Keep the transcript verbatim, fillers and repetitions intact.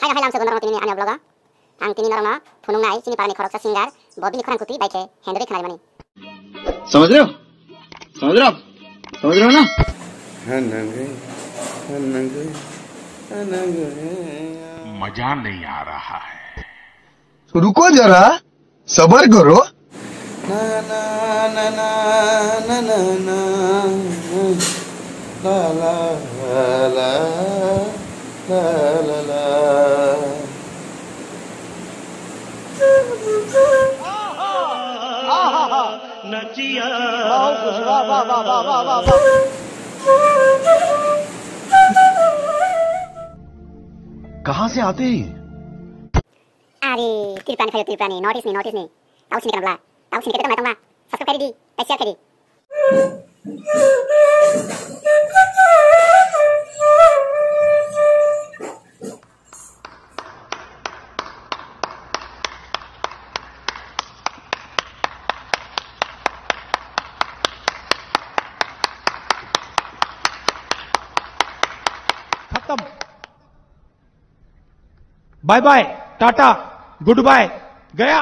Hai hai lamsogo norokno tini ani vlog o. Ang tini norokno phunuknai chini parani khoroksa singer bo bini khorang kutui bai khe hendorwi khwnarwmani. समझ रहे हो? समझ रहे हो आप? समझ रहे हो ना? मजा नहीं आ रहा है। रुको जरा, सबर करो। कहाँ से आते हैं ये? Are, Tripurani phaio, Tripurani, North East ni, North East ni. Tau sini kenang bla? Tau sini kete tong nai tong ma? Subscribe khaidi, like, share khaidi. खत्म। बाय बाय, टाटा, गुड बाय, गया।